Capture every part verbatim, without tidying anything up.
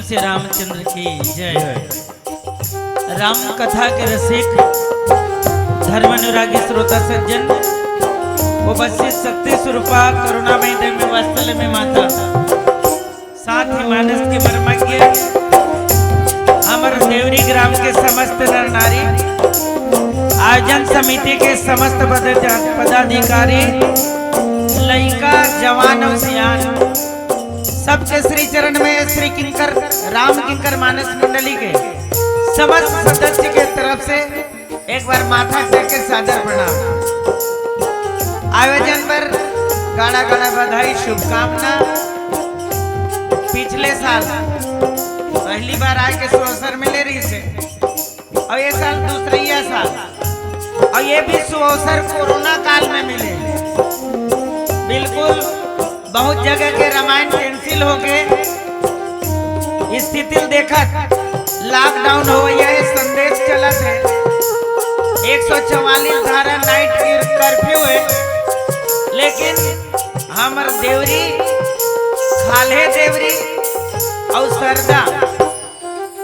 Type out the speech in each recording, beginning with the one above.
श्री रामचंद्र की जय। राम कथा के रसिक, धर्म अनुरागी श्रोता सज्जन, उपस्थित शक्ति स्वरूपा करुणामयी देवी वात्सल्य में माता, साथ ही मानस के मर्मज्ञ, हमर देवरी ग्राम के समस्त नर नारी, आयोजन समिति के समस्त पद-, पदाधिकारी, लइका, जवान अउ सियान, सबके श्री चरण में श्री किंकर, राम किंकर मानस मंडली के समस्त सदस्य के तरफ से एक बार माथा टेक के सादर प्रणाम। आयोजन बर गाड़ा गाड़ा बधाई, शुभकामना। पिछले साल पहली बार आए के सुअवसर मिले रहिसे, अउ ये साल दूसरइया साल, अउ ये भी सुअवसर कोरोना काल में मिले। बिल्कुल, बहुत जगह के रामायण कैंसिल हो गए। स्थिति ल देखत लॉकडाउन होवइया हे, संदेश चलत हे, एक सौ चवालीस धारा नाइट कर्फ्यू हे, लेकिन हमर देवरी, खाल्हे देवरी अउ सरदा,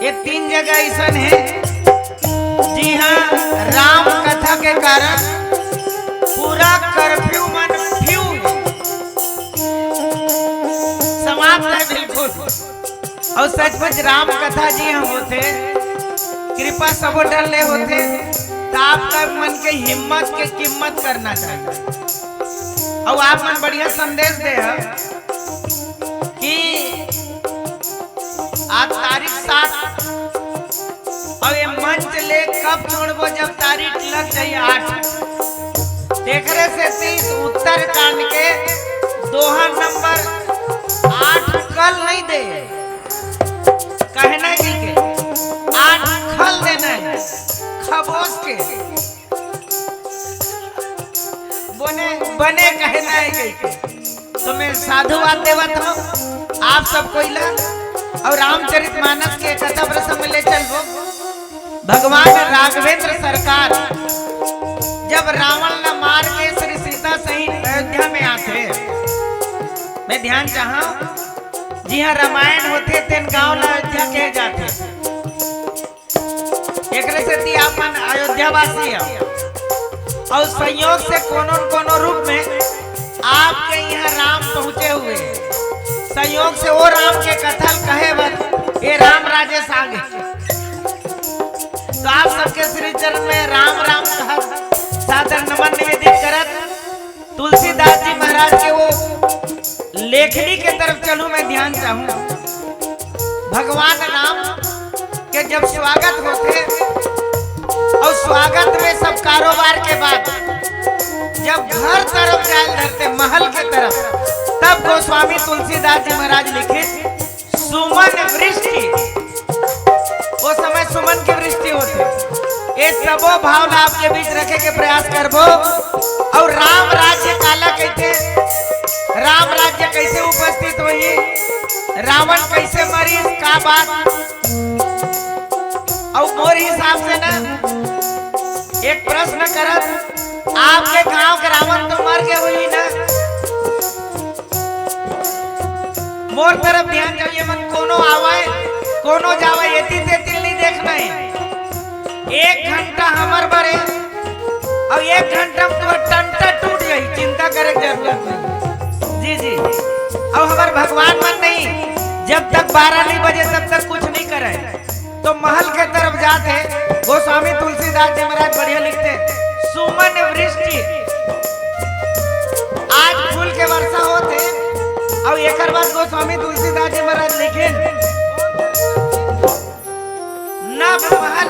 ये तीन जगह अइसन हे, जिहां राम कथा के कारण पूरा कर्फ्यू मन फ्यू समाप्त हे बिल्कुल। अउ सचमुच राम कथा जिहां होथे, कृपा सबो डर ले होथे, त आप मन के हिम्मत के कीमत करना चाहिए। अउ आप मन बढ़िया संदेश दे ह कि आज तारीख सात, अउ ये मंच ले कब छोड़बो जब तारीख लग जाई आठ। तेकरे सेती उत्तरकांड के दोहा नंबर आठ कल नहीं दे, कहना जी के आठ खल देना हे, खबोस के। बने, बने कहना हे कहिके। तो मैं साधुवाद देवत हूँ आप सब कोई ला, अउ रामचरित मानस के कथा प्रसंग में ले चलबो। भगवान राघवेंद्र सरकार जब रावण ला मार के श्री सीता सहित अयोध्या में आथे, मैं ध्यान चाहूं, जिहां रामायण होथे तेन गांव ला अयोध्या कहे जाथे। एकरे सेती आप मन अयोध्या वासी हो, अउ संयोग से कोनो न कोनो रूप में आपके यहाँ राम पहुँचे हुए। संयोग से वो राम के कथा ल कहे बर ये राम राजेश आ गे। तो आप सबके श्री चरण में राम राम कहत, सादर नमन निवेदित करत, तुलसीदास जी महाराज के वो लेखनी के तरफ चलूं, मैं ध्यान चाहूं। भगवान राम के जब स्वागत होथे अउ स्वागत में सब कारोबार के बाद जब घर तरफ जाए ल धरथे, महल के तरफ, तब गोस्वामी तुलसीदास जी महाराज लिखे सुमन वृष्टि, वो समय सुमन के वृष्टि होथे। ये सबो भाव ला आपके बीच रखे के प्रयास करबो। अउ राम राज्य काला कहिथे, राम राज्य कैसे उपस्थित होही, रावण कैसे मरिस, का बात। अउ मोर हिसाब से ना, एक प्रश्न करत, आपके गांव के रावण तो मर गए होही ना, मोर तरफ ध्यान जाइए, मन कोनो आवय, कोनो जावय, एती तेती नहीं देखना हे। एक घंटा हमर बरे, अउ एक घंटा में तुम्हार टंटा टूट जाही, चिंता करे के जरूरत नहीं। जी, जी, अउ हमर भगवान मन नहीं, जब तक बारह नहीं बजे तब तक कुछ नहीं करे। तो महल के तरफ जाथे, गोस्वामी तुलसीदास जी महाराज बढ़िया लिखथे, सुमन वृष्टि, आज फूल के वर्षा होथे। अउ एकर बाद गोस्वामी तुलसीदास जी महाराज लिखिन, नव महल,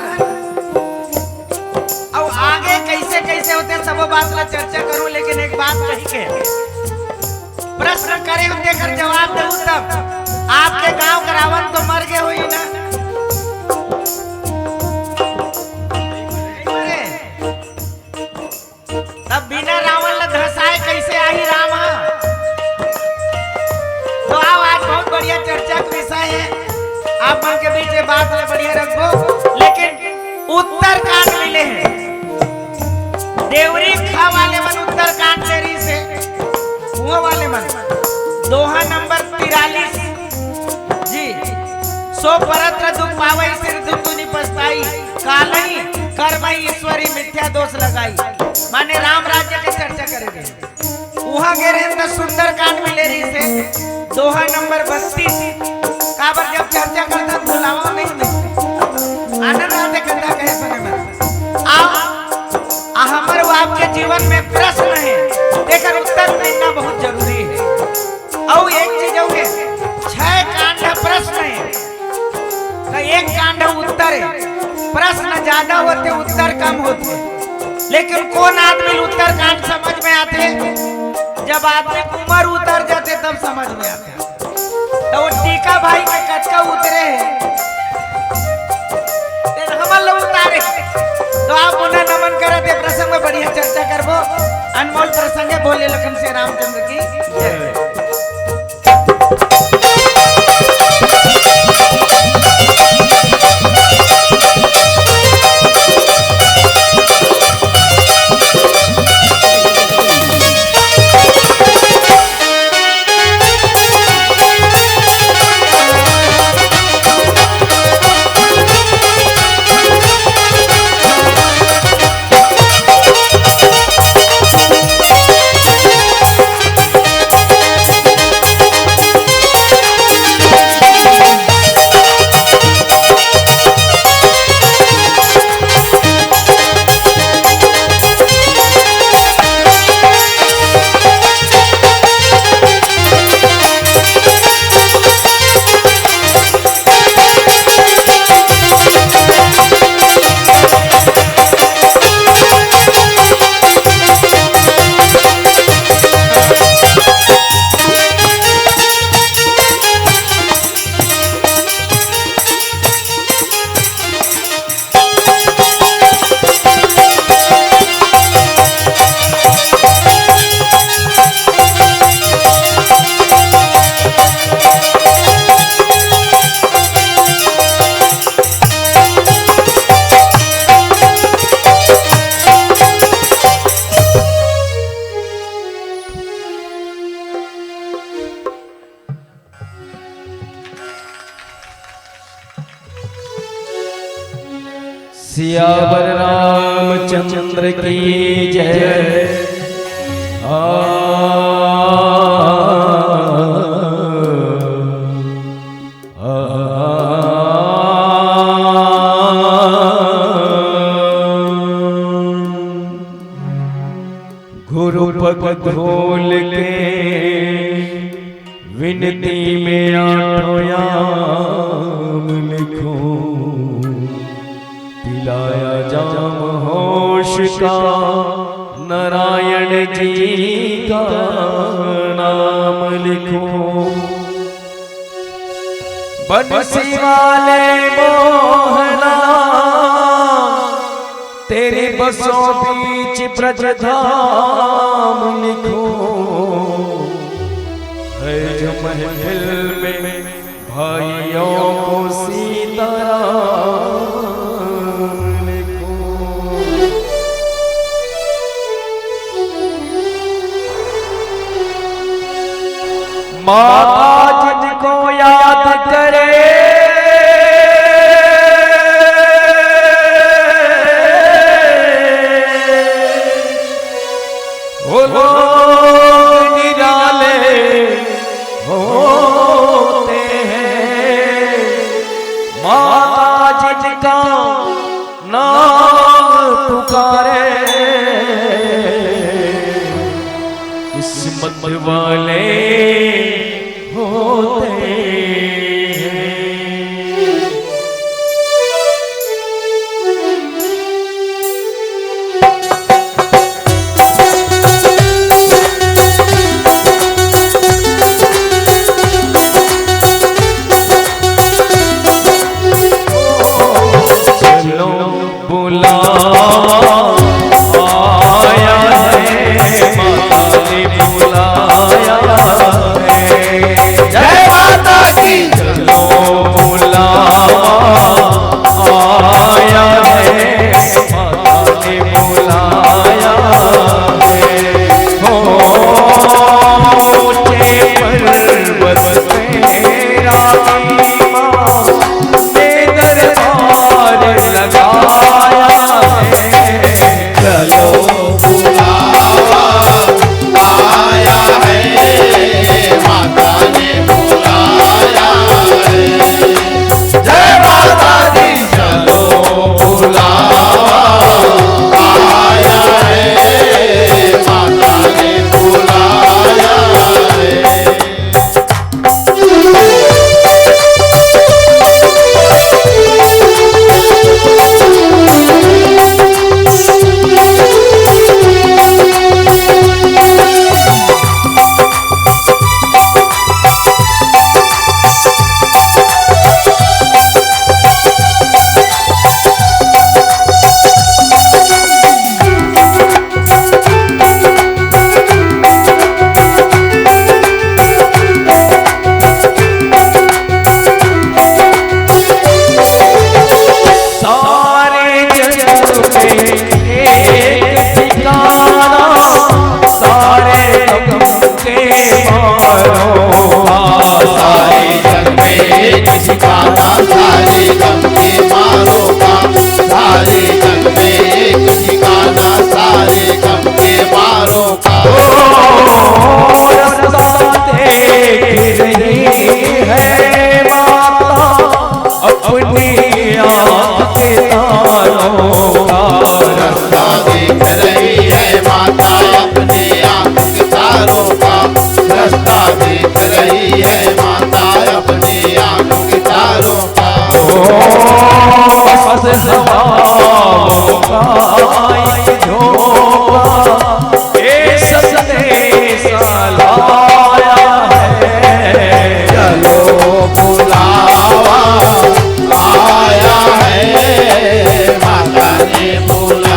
अउ आगे कैसे कैसे होथे, सबो बात ला चर्चा करूं, लेकिन एक बात कही के प्रश्न करे हूं, तेकर जवाब देहू तब। आपके गांव के रावण तो मर गए होही ना? अरे, तब बिना रावण ला धसाए कैसे आही राम ह? तो आओ, आज बहुत बढ़िया चर्चा के विषय है, आप मन के बीच ये बात ला बढ़िया रखबो। लेकिन उत्तरकांड मिले हैं, देवरी खा वाले मन उत्तरकांड दे रहिसे, वो वाले मन। दोहा नंबर तिरालीस जी, तो परत्र दुख पावइ, सिर दुख दुनि पछताई, कालहि कर्महि ईश्वरी मिथ्या दोष लगाई। माने राम राज्य के चर्चा करे रहे। उहाँ गे रहेन त सुंदरकांड मिले रहिसे, दोहा नंबर बत्तीस। काबर जब चर्चा करथन त भुलावा नहीं मैं। आनंद आथे कथा कहे सुने में। आ, आ हमर अउ आपके जीवन में प्रश्न हे, तेकर उत्तर मिलना बहुत जरूरी हे। अउ एक चीज अउ हे, छह कांड प्रश्न हे, त एक कांड उत्तर हे। प्रश्न ज्यादा होथे, उत्तर कम होथे। लेकिन कोन आदमी ल उत्तर कांड समझ में आथे? जब आदमी के उमर उतर जाथे, तब समझ में आथे। त वो टीका भाई के कतका उतरे हे, तेन हमन ल उतारे। त आप उन्हें नमन करत, ये प्रसंग में बढ़िया चर्चा करबो। अनमोल प्रसंग हे। बोले लखन से रामचंद्र की जय। सियावर रामचंद्र की जय। आ, आ, आ, गुरु पग धोल के विनती में आठों याम लिखो, पिलाया जाम होश का नारायण जी का नाम लिखो। बंसी वाले मोहना, तेरी बसों बीच ब्रज धाम लिखो। है जो महफिल में भाइयों को सीताराम लिखो। माता जिनको याद करे, वो लोग निराले होते हैं। माता जिनका नाम पुकारे, किस्मत वाले होते हैं।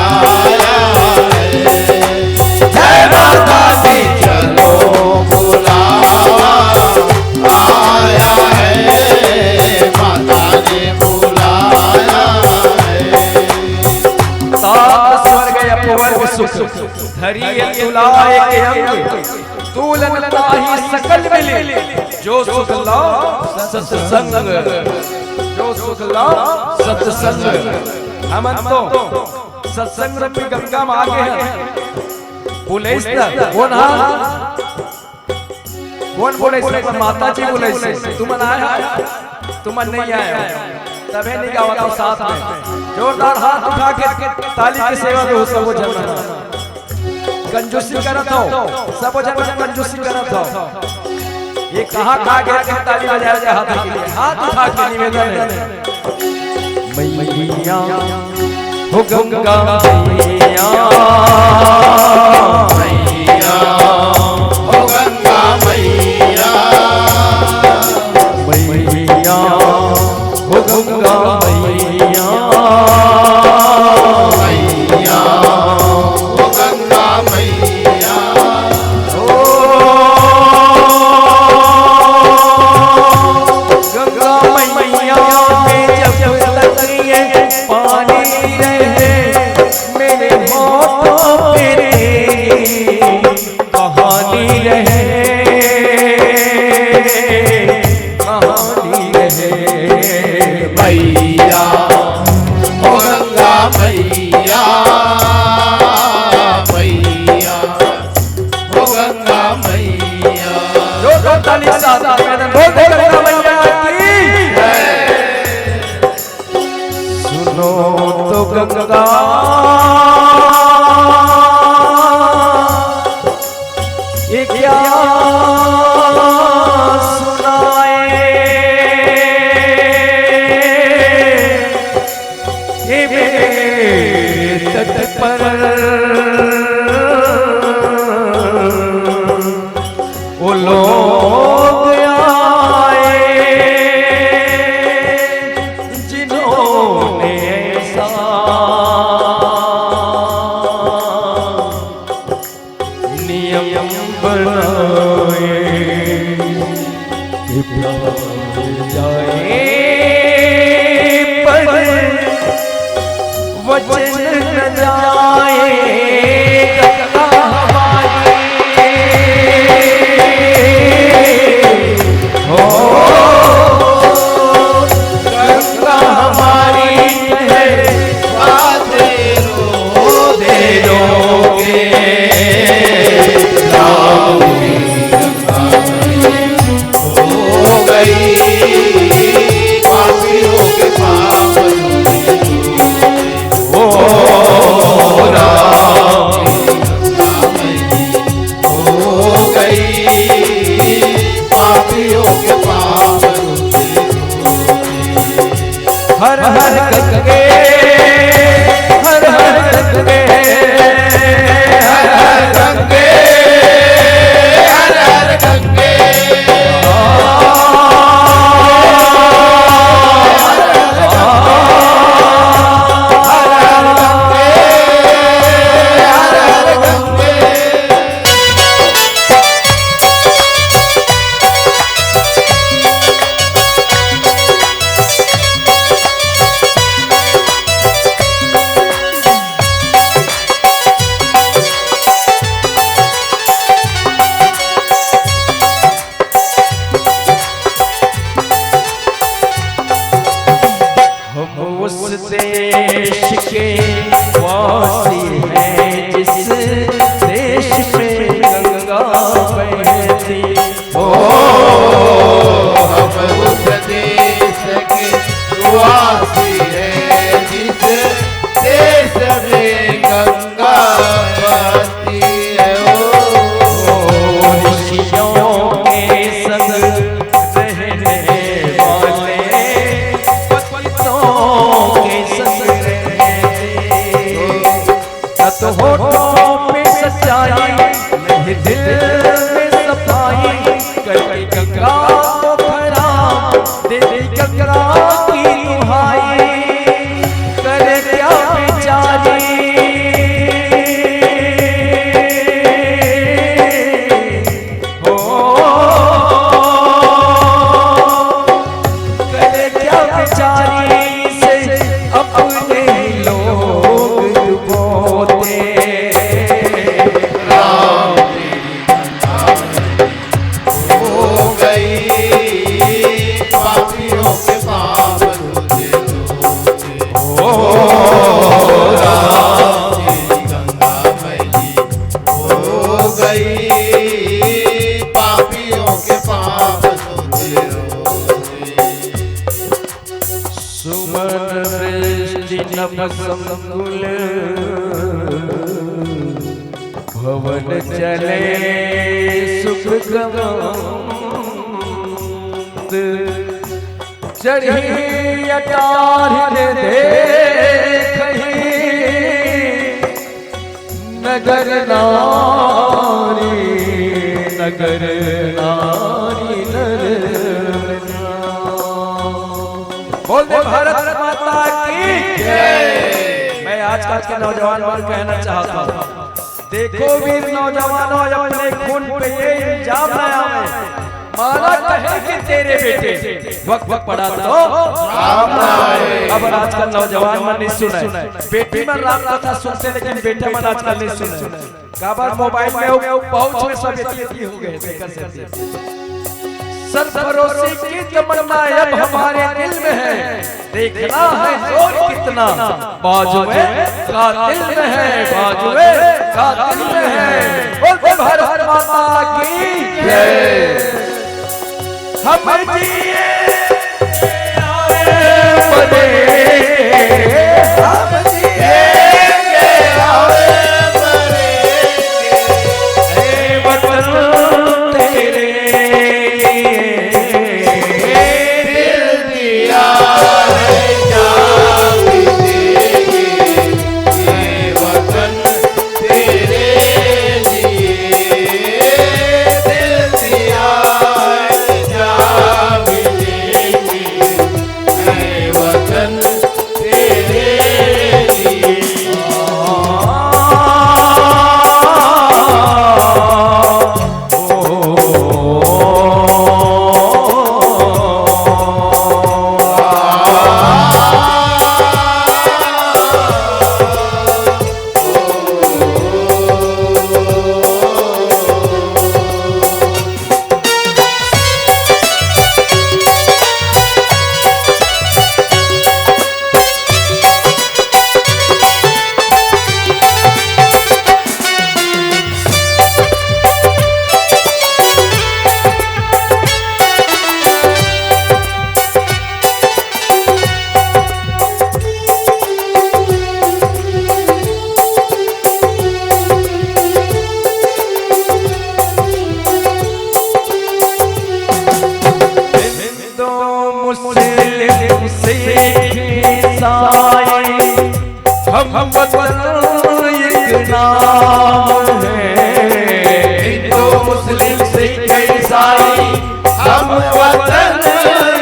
आया है। जय माता दी, चलो बुलावा आया है, माता ने बुलाया है। तात स्वर्ग अपवर्ग सुख, धरी ये तुला एक अंग। तूलन ताहि सकल मिले, जो सुख ला सत्संग, जो सुख ला सत्संग। हमन तो सत्संग रूपी गंगा म आगे हन। बुलाइस त कोन हा? कोन बुलाइस? माता जी बुलाइस। तुमन आए हा? तुमन नहीं आए हो, तभे नहीं गावत हो साथ में। जोरदार हाथ उठा के ताली के सेवा दो सबो झन। कंजूसी करत हो, सबो झन कंजूसी करत हो। ये कहाँ, कहाँ गया कि ताली बजाए के हाथ उठा के? हाथ उठा के निवेदन है। मैया हो गंगा मैया, मैया हो गंगा मैया, मैया हो गंगा मैया, मैया हो गंगा मैया। ओ गंगा मैया में जब तक ये पानी रहे, मेरे होठों पे तेरी कहानी रहे, कहानी रहे। मैया, ओ गंगा मैया, मैया, ओ गंगा मैया। जोरदार ताली के साथ निवेदन, बोल दे गंगा मैया की। सुनो तो गंगा, ये क्या सुनाए, ये मेरे तट पर वो लोग आए, जिन्होंने ऐसा नियम बनाए कि प्राण जाए पर वचन न जाए। गंगा हमारी हो, गंगा हमारी है, बातें रो दे लोगे। राम की गंगा हो गई, पापियों के पाप धुल गए। ओ राम, हो गई, पापियों के पाप धुल गए। हर हर गंगे, हर हर गंगे, हर हर गंगे, हर हर गंगे। हम उस देश के वासी हैं जिस देश में गंगा बहती। ओ, हम उस देश के वासी हैं जिस देश में गंगा बहती है। ओ, ऋषियों के संग रहने वाले पतितों के संग रहते। न तो होठों पे सच्चाई, नहीं दिल में सफाई। करके गंगा को खराब, दे दी गंगा की दुहाई। करे क्या बेचारी पवन चले सुख कमत, चढ़ी अटार देखहि नगर नारी, नगर नारी नर। बोल दे भारत माता की जय। मैं आजकल के नौजवान मन कहना चाहता हूँ, देखो वीर नौजवानों, अपने खून पे ये इल्जाम न आवे, माना कहे कि तेरे बेटे वक्त पड़ा तो काम ना आए। अब आजकल नौजवान मन नहीं सुने, बेटी मन राम कथा सुनते, लेकिन बेटा मन आजकल नहीं सुने। काबर मोबाइल में हो, पाउच में सब एती एती हो गए, देखा से। सरफरोशी की तमन्ना अब हमारे दिल में है, देखना है जोर कितना बाजुए कातिल में है, बाजुए कातिल में है। बोल दे भारत माता की जय। हम जिए आए मरे, हम जिएंगे आए मरेंगे, ए वतन तेरे दिल दिया है जान भी देंगे, ये वतन तेरे लिए। दिल दिया है जान भी देंगे, ये वतन तेरे लिए। हिंदू, मुस्लिम, सिख, ईसाई, हम वतन एक नाम है। हिंदू, मुस्लिम, सिख, ईसाई, हम वतन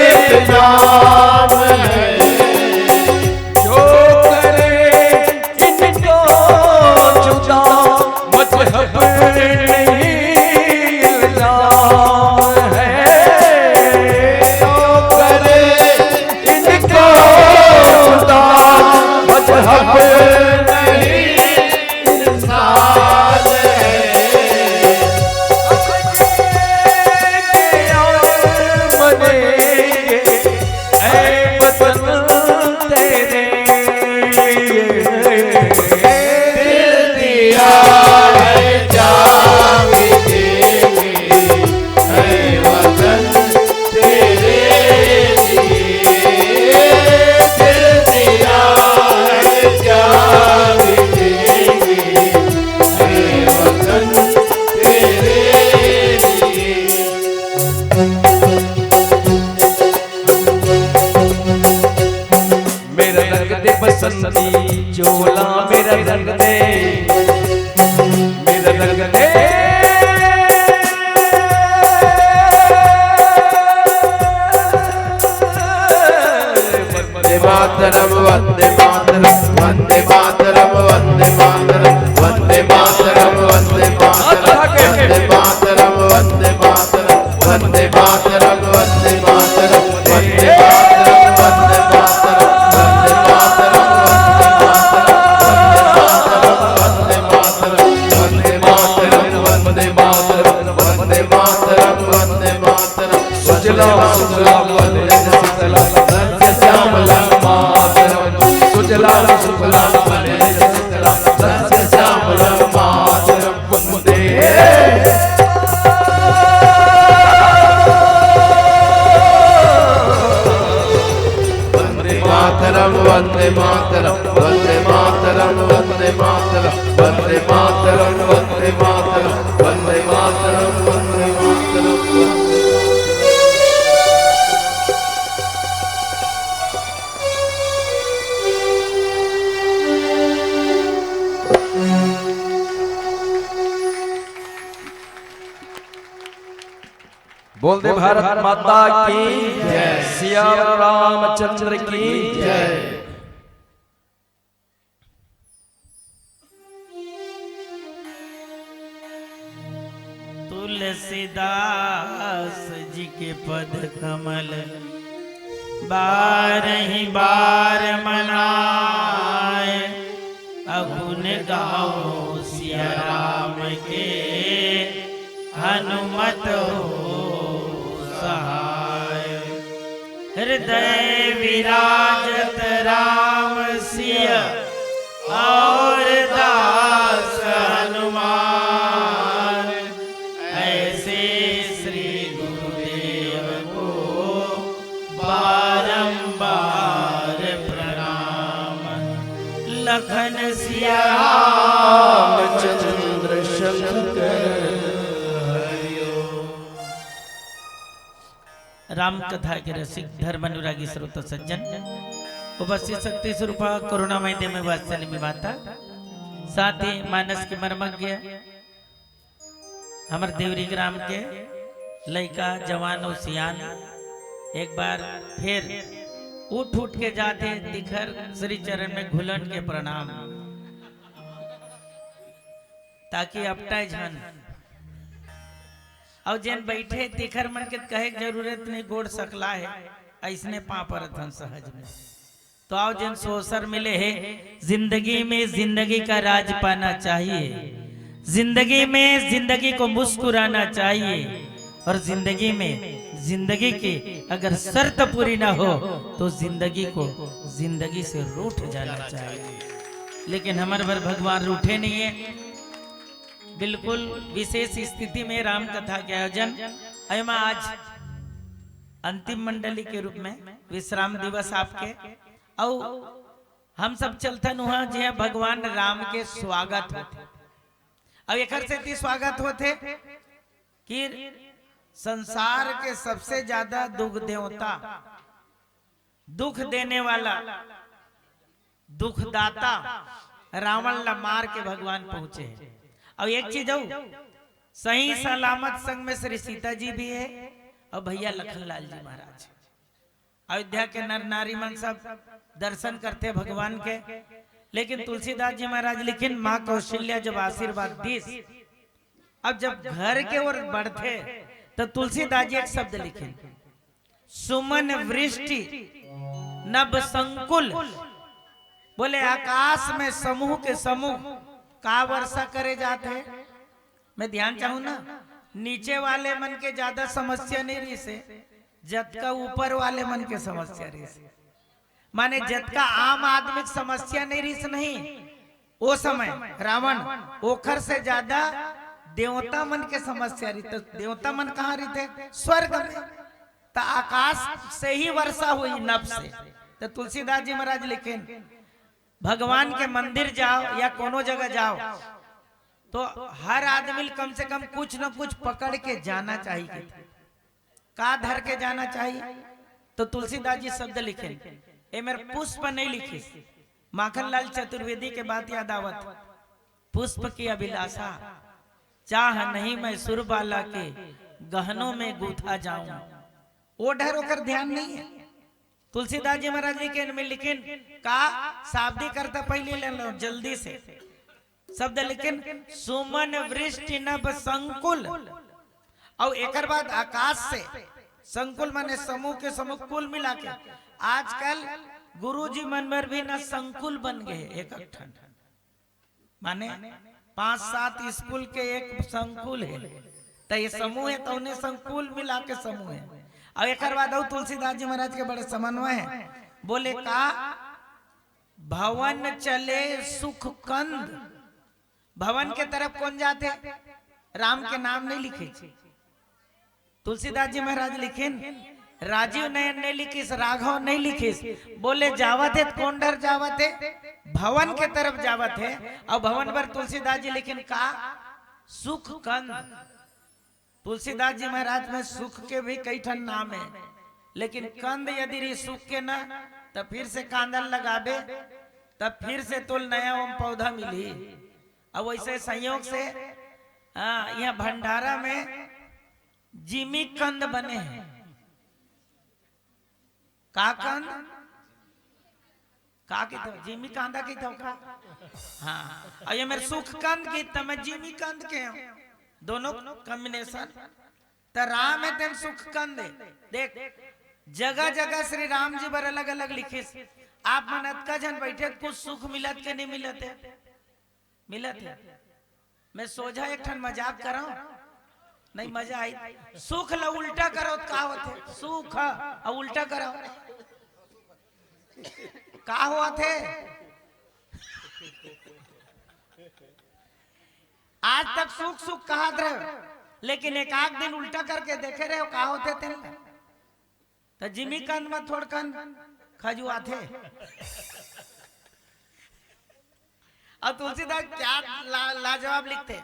एक नाम है। जो करे इनको जुदा, मजहब नहीं इल्जाम है। जो करे इनको जुदा, मजहब नहीं इंसान है। मरेंगे ऐ वतन तेरे लिए। दिल दिया है जान भी देंगे, ऐ वतन तेरे लिए। दिल दिया है जान भी देंगे, ऐ वतन तेरे लिए। मेरा रंग दे बसंती चोला, मेरा रंग दे, मेरा रंग दे। वंदे मातरम, वंदे मातरम, वंदे मातरम, वंदे मातरम, वंदे मातरम, वंदे मातरम, वंदे मातरम, वंदे मातरम, वंदे मातरम, वंदे मातरम, वंदे मातरम, वंदे मातरम, वंदे मातरम, वंदे मातरम, वंदे मातरम, वंदे मातरम, वंदे मातरम, वंदे मातरम, वंदे मातरम। सुजलां सुफलां मलयजशीतलां सस्यश्यामलां मातरम। सुजलां सुफलां मलयजशीतलां सस्यश्यामलां मातरम। वंदे वंदे मातरम, वंदे मातरम, वंदे मातरम, वंदे मातरम, वंदे मातरम, वंदे मातरम। बोल दे भारत माता की जय, सिया रामचंद्र की जय। तुलसीदास जी के पद कमल बारही बार मनाए, अगुन गाओ सिया राम के, हनुमत हो सहाय। हृदय विराजत राम सिय और दास हनुमान, ऐसे श्री गुरुदेव को बारंबार प्रणाम। लखन सिया रामचंद्र शंकर हरिओ। राम कथा के रसिक धर्म अनुरागी श्रोता सज्जन, उपस्थित शक्ति स्वरूपा करुणामय देव में वात्सल्य विमाता, साथ ही मानस के मर्मज्ञ, हमर देवरी ग्राम के लइका, जवान अउ सियान, एक बार फिर उठ उठ के जाथे तिखर श्री चरण में घुलन के प्रणाम, ताकि अपटाए झन। अउ जेन बइठे तिखर मन के कहे के जरूरत नहीं, गोड़ सकला हे, अइसने पाँव परत हन सहज में। तो आओ, जेन सोसर मिले हे, जिंदगी में जिंदगी का राज पाना चाहिए, जिंदगी में जिंदगी को मुस्कुराना चाहिए, और जिंदगी में जिंदगी की अगर शर्त पूरी ना हो तो जिंदगी को जिंदगी से रूठ जाना चाहिए। लेकिन हमर बर भगवान रूठे नहीं है। बिल्कुल विशेष स्थिति में राम कथा के आयोजन। एमा आज अंतिम मंडली के रूप में विश्राम दिवस आपके, अउ हम सब चलथन उहाँ, जिहाँ भगवान राम के स्वागत होथे। अउ एकर सेती स्वागत होथे कि संसार के सबसे ज्यादा दुख देवता, दुख देने वाला, दुखदाता रावण ला मार के भगवान पहुंचे हे। अउ एक चीज अउ, सही सलामत संग में श्री सीता जी भी हे अउ भैया लखन लाल जी महाराज। अयोध्या के नर नारी मन सब दर्शन करथे भगवान के, लेकिन तुलसीदास जी महाराज लिखिन, माँ कौशल्या जब आशीर्वाद दीस, अब जब घर के ओर बढ़थे, तो तुलसीदास जी एक शब्द लिखिन, सुमन वृष्टि नभ संकुल। बोले, आकाश में समूह के समूह का वर्षा करे जात हे। मैं ध्यान चाहूं ना, नीचे वाले मन के ज्यादा समस्या नहीं रहिस हे, जतका ऊपर वाले मन के समस्या रहिस हे। माने जतका आम आदमी के समस्या नहीं रहिस नहीं, ओ समय रावण, ओखर से ज्यादा देवता मन के समस्या रहिस। तो देवता मन कहाँ रहिथे? स्वर्ग में। त आकाश से ही वर्षा होई नभ से। त तुलसीदास जी महाराज लिखेन, भगवान के मंदिर जाओ या कोनो जगह जाओ, तो हर आदमी ल कम से कम कुछ न कुछ पकड़ के जाना चाहिए। का धर के जाना चाहिए? तो तुलसीदास जी शब्द लिखेन, ए मेर पुष्प नहीं लिखिस। माखन लाल चतुर्वेदी के बात याद आवत, पुष्प की अभिलाषा, चाह नहीं मैं सुरबाला के गहनों में गूथा जाऊं। ओ डर ओकर ध्यान नहीं है। तुलसीदास जी महाराज जी के इनमें लिखिन, का शाब्दी करता पहले ले लो जल्दी से शब्द लिखिन, सुमन वृष्टि नभ संकुल। अउ एकर बाद आकाश से संकुल माने समूह के समूह कुल मिला के आजकल गुरुजी मन बर भी ना संकुल बन गए हे एक ठन। माने पांच सात स्कूल के एक संकुल हे, त ये समूह हे, तौने संकुल मिला के समूह हे। अउ एकर बाद अउ तुलसीदास जी महाराज के बड़े समन्वय हे, बोले का भवन चले सुख कंद। भवन के तरफ कौन जाथे? राम के नाम नहीं लिखिस। तुलसीदास जी महाराज लिखिन, राजीव नयन नहीं लिखिस, राघव नहीं लिखिस, बोले जावत हे त कौन डर जावत हे? भवन के तरफ जावत हे। अउ भवन पर तुलसीदास जी लिखिन का सुख कंद। तुलसीदास जी महाराज में सुख के भी कई ठन नाम हे, लेकिन कंद यदि रही सुख के ना, त फिर से कांदल लगाबे, तब फिर से तोल नया ओम पौधा मिलही। अब वैसे संयोग से, हाँ, यहाँ भंडारा में जिमी कंद बने हे। का कंद? का कहिथव? जिमी कांदा कहिथव का? हाँ। अउ ये मेर सुख कंद कहिथे, त मैं जिमी कंद केहेंव। दोनों combination। त राम हे तेन सुख कंद हे। देख, जगह जगह श्री राम जी बर अलग अलग लिखिस। आप मन अतका झन बइठे, कुछ सुख मिलत के नहीं मिलत हे? मिलत हे। मैं सोझा एक ठन मजाक करंव, नहीं मजा आई। सुख ल उल्टा करव त का होथे? सुख ह, अउ उल्टा करव, का होथे? आज तक सुख सुख कहत रहेव, लेकिन एक आध दिन उल्टा करके देखे रहेव, का होथे तेन ल? त जिमी कंद म थोड़कन खजुआथे। अउ तुलसीदास क्या ला-, लाजवाब लिखथे,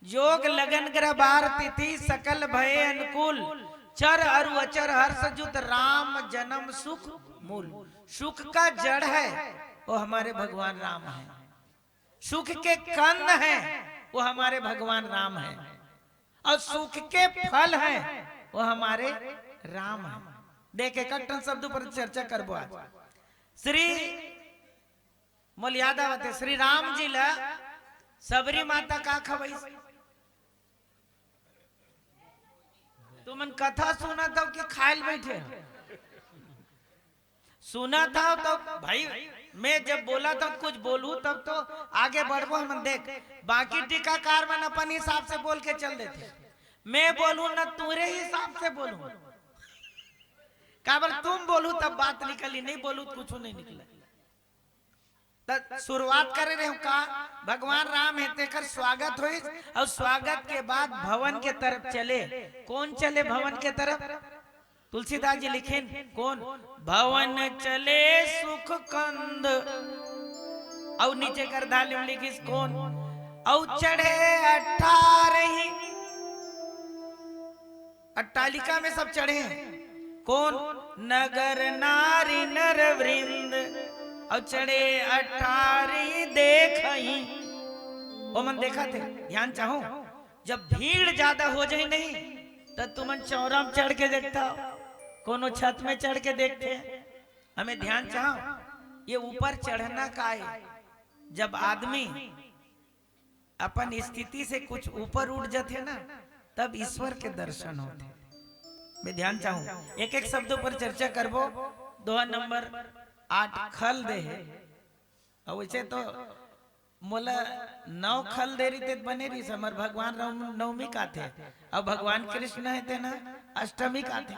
"जोग लगन ग्रह बार तिथि सकल भये अनुकूल, चर अरु अचर हर्ष जुत राम जन्म सुख मूल।" सुख का जड़ है वो हमारे भगवान राम है, सुख के कंद है वो हमारे भगवान राम है, अउ सुख के फल है वो हमारे राम है। देख, एक एक ठन शब्द पर चर्चा करबो आज। श्री, मोला याद आवत हे, श्री राम जी ला सबरी माता का खवइस? तुमन कथा सुनत हव कि खाय ल बइठे हव? सुनत हव तो भाई, मैं जब बोलत हव कुछ बोलहूं तब तो आगे बढ़बो हमन। देख, बाकी टीकाकार मन अपन हिसाब से बोल के चल देथे, मैं बोलहूं न तोरे हिसाब से बोलहूं, काबर तुम बोलहू तब बात निकली, नहीं बोलहू त कुछू नहीं निकले। त शुरुआत करे रहेंव का, भगवान राम हे तेकर स्वागत होइस, अउ स्वागत के बाद भवन के तरफ चले। कोन चले भवन के तरफ? तुलसीदास जी लिखिन, कोन? भवन चले सुख कंद। अउ नीचे कर धाली म लिखिस कोन? अउ चढ़े अठारही, अट्टालिका में सब चढ़े हैं। कोन? नगर नारी नर वृंद, अउ चढ़े अठारही देखही। ओमन देखत हे, ध्यान चाहूं, जब भीड़ ज्यादा हो जाही नहीं, त तुमन चौरा में चढ़ के देखता, कोनो छत में चढ़ के देखते। हमें ध्यान चाहूं, ये ऊपर चढ़ना का है? जब आदमी अपन स्थिति से कुछ ऊपर उठ जाथे ना, तब ईश्वर के दर्शन होथे। मैं ध्यान चाहूं, एक एक शब्द पर चर्चा करबो। दोहा नंबर आठ खल दे हे, अउ वैसे तो मोला नौ खल दे रहिते त बने रहिस, हमर भगवान राम नवमी काथे, अउ भगवान कृष्ण हे तेन अष्टमी काथे।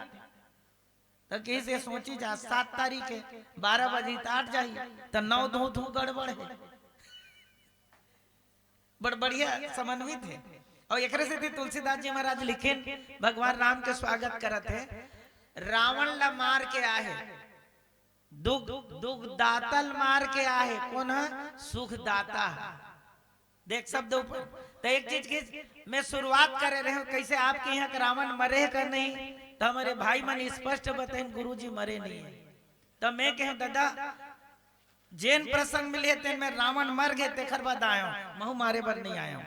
त कइसे सोची जा, सात तारीख हे, बारह बजे त आठ जाही, त नौ धू धू गड़बड़ हे। बड़ बढ़िया समन्वित हे। अउ एकरे सेती तुलसीदास जी महाराज लिखिन, भगवान राम के स्वागत करत हे, रावण ला मार के आहे, दुख, दुख दाता ल मार के आहे, कोन ह? सुख दाता ह। देख शब्द ऊपर। त एक चीज की मैं शुरुआत करे रहेंव, कइसे आपके इहां के रावण मरे हे का नहीं, त हमरे भाई मन स्पष्ट बताइन, गुरुजी मरे नहीं हे। त मैं कहेंव, दादा, जेन प्रसंग मिले तेन में रावण मर गे, तेखर बाद आयेंव, महूं मारे बर नहीं आयेंव।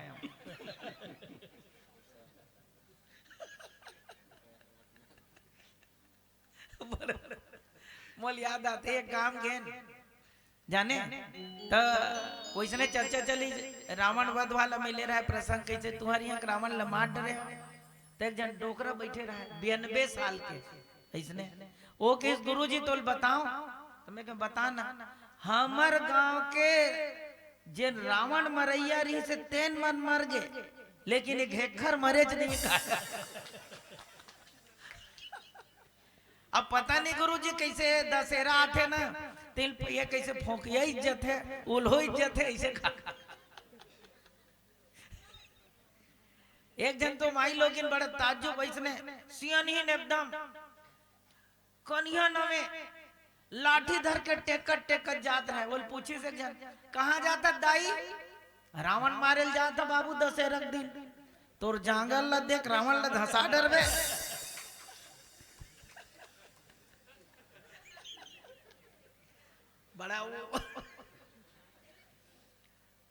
मोला याद आथे, एक गांव गेन, जाने, त वइसने चर्चा चली, रावण वध वाला मिले रहे प्रसंग, कइसे तुंहर इहां के रावण ल मार डरे हो, त एक झन डोकरा बइठे रहे, बियानबे साल के, अइसने। ओ कहिस, "गुरुजी, तोल बताओ।" त मैं कहेंव, "बता ना।" "हमर गांव के जेन रावण मरइया रहिस हे, तेन मन मर गे, लेकिन एक हेखर मरेच नहीं।" अब पता नहीं गुरुजी कइसे दशहरा आथे ना, तिल ये कइसे फोंकिया इज्जत हे, उल्हो इज्जत हे, अइसे का। एक झन तो माई लोगिन बड़ा ताज्जुब, अइसने सियनहिन एकदम, कनिहा नवे लाठी धर के टेकत टेकत जात रहे। ओला पूछिस एक झन, "कहां जात हस दाई?" "रावण मारे ल जात हंव बाबू, दशहरा के दिन।" "तोर जांगर ल देख, रावण ल धंसा डरबे।" बड़ा वो।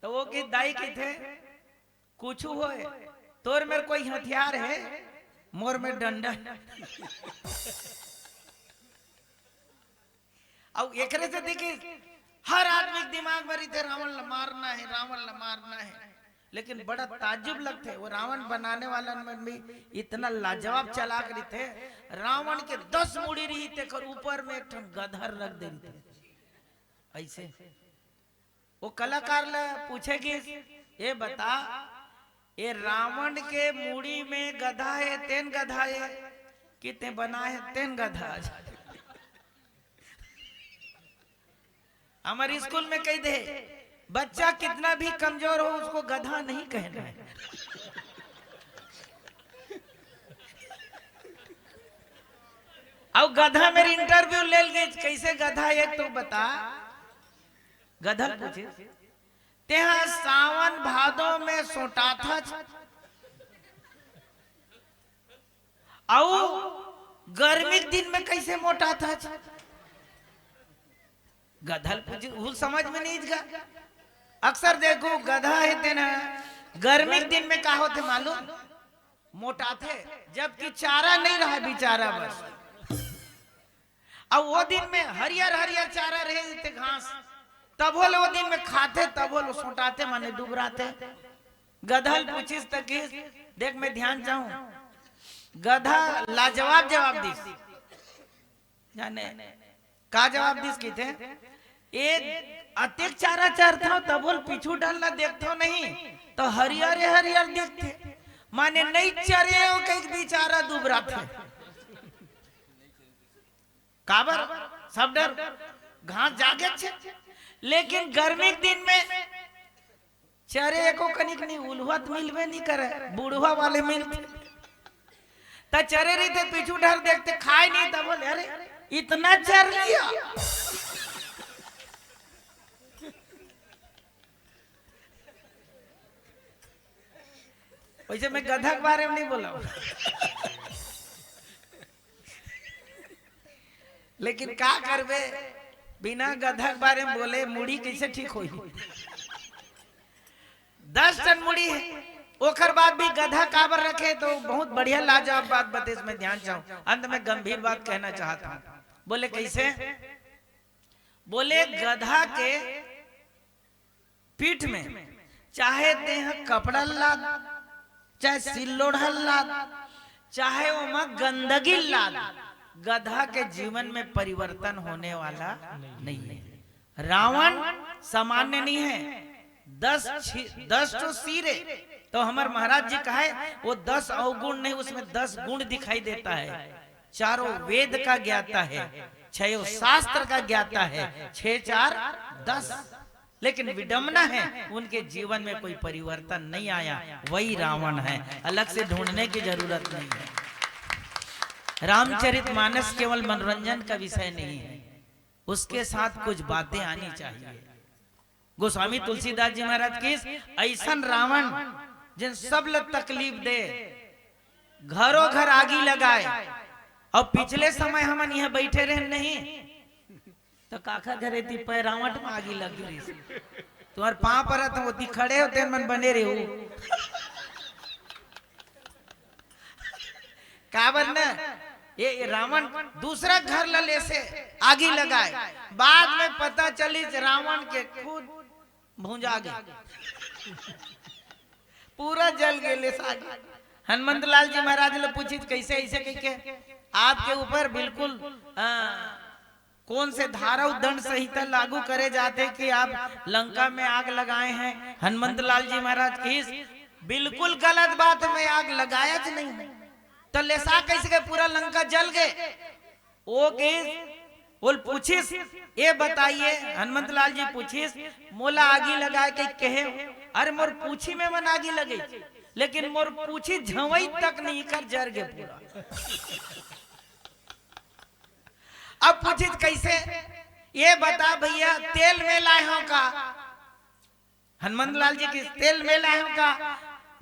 त ओ कहिस, "दाई," कहिथे, "कुछू होय, तोर मेर कोई हथियार हे?" मोर में डंडा। अउ एकरे से देखिस, हर आदमी के दिमाग में रहिथे, "रावण ला मारना हे, रावण ला मारना हे।" लेकिन बड़ा ताज्जुब लगथे, वो रावण बनाने वाला मन भी इतना लाजवाब चालाक रहिथे। रावण के दस मुड़ी रही, तेकर ऊपर में एक ठन गधा रख दे रहिथे। ऐसे वो कलाकार ला पूछे कि, "ये बता, ये रावण के मुड़ी में गधा हे, तेन गधा हे, कि ते बना हे, तेन गधा?" हमारे स्कूल में कह दे, "बच्चा कितना भी कमजोर हो, उसको गधा नहीं कहना है।" अब गधा मेरी इंटरव्यू ले ली, "कैसे गधा, एक तो बता।" गधा ल पूछे, "तेहा सावन भादो में सोटाथच, अउ गर्मी के दिन में कैसे मोटाथच?" गधा ल पूछे, वो समझ में नहीं गा। अक्सर देखो, गधा हे तेन ह, गर्मी के दिन में का होथे मालूम? मोटाथे, जबकि चारा नहीं रहा बेचारा बस। अब वो दिन में हरियर हरियर चारा रहे जैसे घास, तभो ले वो दिन में खाथे, तभो ले सोटाथे, माने दुबराथे। गधा ल पूछिस त किस, देख मैं ध्यान चाहूं, गधा लाजवाब जवाब दिस। जाने का जवाब दिस किथे, "ए अतेक चारा चरथव, तभो ले पीछू डहर ला देखथव नहीं, तो हरियर हरियर दिखथे, माने नहीं चरे हो कहिके बेचारा दुबराथे।" काबर? सब डहर घास जागेच हे, लेकिन गर्मी के दिन में चरे एको कनिक नहीं, उल्हुआ त मिलबे नहीं करे, बुढ़वा वाले मिलथे। त चरे रहिथे, पीछू डहर देखथे, खाय नहीं, तब बोले, "अरे, इतना चर लिया।" वैसे मैं गधा के बारे में नहीं बोला हूं। लेकिन का करबे, बिना गधा के बारे में बोले मुड़ी कैसे ठीक होही? दस टन मुड़ी है, ओकर बाद भी गधा काबर रखे, तो बहुत बढ़िया लाजवाब बात बतेस, मैं ध्यान चाहूं, अंत में गंभीर बात कहना चाहता हूं। बोले कैसे? बोले गधा के पीठ में, चाहे तेह कपड़ा लाद, चाहे सिल्लोढ़ा लाद, चाहे ओमा गंदगी लाद, गधा के जीवन में परिवर्तन होने वाला नहीं है। रावण सामान्य नहीं है, दस छी-, दस ठो सिर है, तो हमर महाराज जी कहे, वो दस अवगुण नहीं, उसमें दस गुण दिखाई देता है। चारों वेद का ज्ञाता है, छयों शास्त्र का ज्ञाता है, छह चार दस। लेकिन विडम्बना है, उनके जीवन में कोई परिवर्तन नहीं आया, वही रावण है, अलग से ढूंढने की जरूरत नहीं है। रामचरितमानस केवल मनोरंजन का विषय नहीं है, उसके साथ कुछ बातें आनी चाहिए। गोस्वामी तुलसीदास जी महाराज किस, ऐसन रावण जिन सब ल तकलीफ दे, घरों घर आगी लगाए। अब पिछले समय हमन इहां बैठे रहेन नहीं, तो काखर घरे ती पैरावट में आगी लग गिस। तुम्हार पांव परत हंव, ओती खड़े हो, तेन मन बने रहो। काबर न, ये, ये रावण दूसरा घर ला लेसे आगी लगाए, बाद में पता चलिस रावण के खुद भुंजा गे, पूरा जल गे, लेसा गे। हनुमंत लाल जी महाराज ले पूछिस, "कैसे ऐसे कहिके आपके ऊपर बिल्कुल, आ, कौन से धारा दंड संहिता लागू करे जाथे कि आप लंका में आग लगाए हैं?" हनुमंत लाल जी महाराज किस, "बिल्कुल गलत बात, मैं आग लगायाच नहीं।" तो लेसा कैसे के पूरा लंका जल गे? वो किस, बोल पूछिस, "ये बताइए," हनुमंत लाल जी पूछिस, "मोला आगी लगाए के कहे?" अरे मोर पूछी में मन आगी लगे, लेकिन मोर पूछी झंवई तक नहीं कर जर गे पूरा। अब पूछिस कैसे, "ये बता भैया, तेल में लाए हो का?" हनुमंत लाल जी किस, "तेल में लाए हो का?"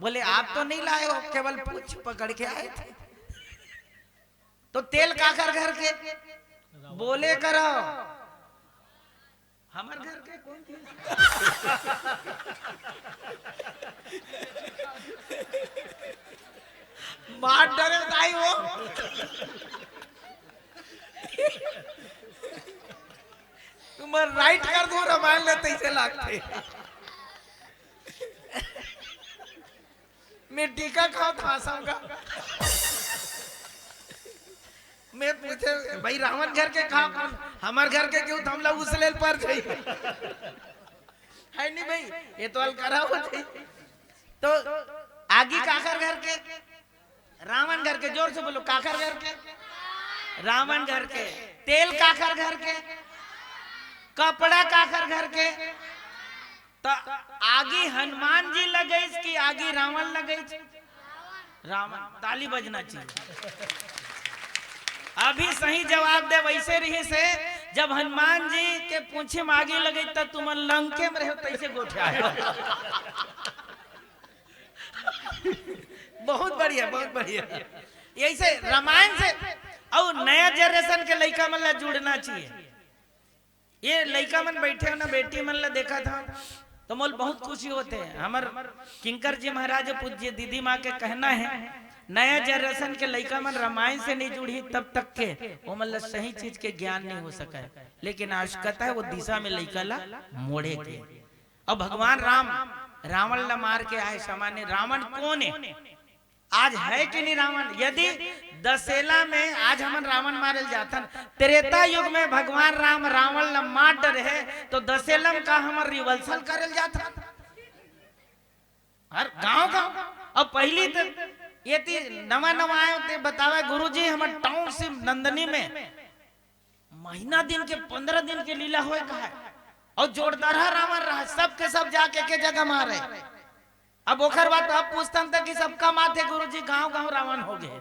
बोले, "आप तो नहीं लाए हो, केवल पूछ पकड़ के आए थे।" तो तेल काखर घर के? बोले करो, हमर घर के कौन चीज? मार डरे दाई वो। तुमन राइट कर दो, रामायण ले तइसे लागथे। मैं टीका खाओ था सबका। मैं पूछे, भाई, रावण घर के कहा कौन? हमर घर के क्यों थमला उस लेल पर जाई। है नहीं भाई, ये तो अलकरा हो जाई। तो आगी काकर घर के? रावण घर के। जोर से बोलो, काकर घर के? रावण घर के। तेल काकर घर के? कपड़ा काकर घर के? तो आगी हनुमान जी लगइस कि आगी रावण लगइस? रावण। ताली बजना चाहिए। अभी सही जवाब दे, वैसे रहिसे, जब हनुमान जी के पूछे में आगी लगइस, तब तुमन लंके में रहे हो, तैसे गोठियाए हो। बहुत बढ़िया, बहुत बढ़िया। यही से रामायण से और नया जनरेशन के लइका मन ला जुड़ना चाहिए। ये लइका मन बैठे हो ना, बेटी मन ला देखा था तो मोल बहुत खुशी होथे। हमर किंकर जी महाराज पूज्य दीदी माँ के कहना है, नया जनरेशन के लइका मन रामायण से नहीं जुड़ी तब तक के वो मन ला सही चीज के ज्ञान नहीं हो सके। लेकिन आज कहता है वो दिशा में लइका ला मोड़े के। अब भगवान राम रावण ला मार के आए, सामान्य रावण कौन है? आज है कि नहीं रावण? यदि दशहरा में आज हमन रावण मारे ल जाथन, त्रेता युग में भगवान राम रावण ला मार डरे हे, तो दशहरा में का हमन रिहर्सल करे ल जाथन? हर गांव गांव। अब पहली तो ये ती नवा नवा आए होते बतावे, "गुरुजी, हमर टाउनशिप नंदनी में महीना दिन के पन्द्रह दिन के लीला होए का है, और जोरदार रावण रहा, सबके सब जाके के जगह मारे।" अब ओखर बाद अब पूछतन त कि सबका माथे गुरुजी गांव गांव रावण हो गए।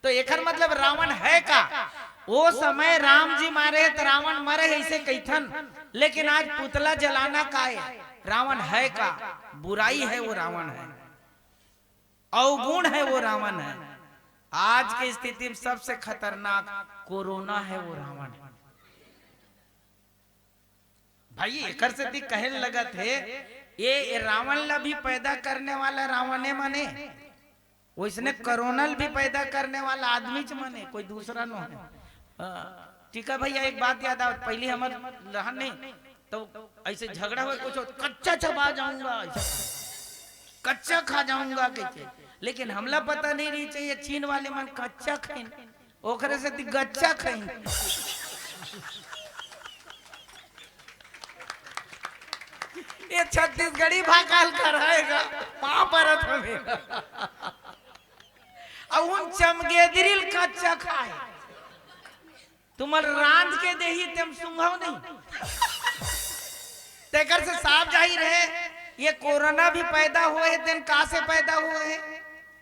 तो एखर मतलब रावण है का? वो समय राम जी मारे त रावण मरे, ऐसे कहिथन। लेकिन आज पुतला जलाना का है? रावण है का? बुराई है, वो रावण है, अवगुण है, वो रावण है। आज के स्थिति में सबसे खतरनाक कोरोना है, वो रावण है। भाई, एकर सेती कहे लगत हे, ये रावण ला भी पैदा करने वाला रावणे मने, वैसने कोरोना ल भी पैदा करने वाला आदमी च मने, कोई दूसरा नो है। हाँ, ठीक है भैया, एक बात याद आवत, पहली हमर रहन नहीं, तो ऐसे झगड़ा हुआ, कुछ हो, "कच्चा चबा जाऊंगा, ऐसा कच्चा खा जाऊंगा" कहके। लेकिन हमला पता नहीं रही चाहिए, चीन वाले मन कच्चा खाइन, ओकरे सेती गच्चा खाइन। ये छत्तीसगढ़ी भाखा ल कराएगा, पाँव परत हमें। अब उन चमगेदरी ल कच्चा खाए, तुमन रांध के देही, तेम सुंघव नहीं। तेकर से साफ जाहिर है, ये कोरोना भी पैदा हुए है, तेन का से पैदा हुए है?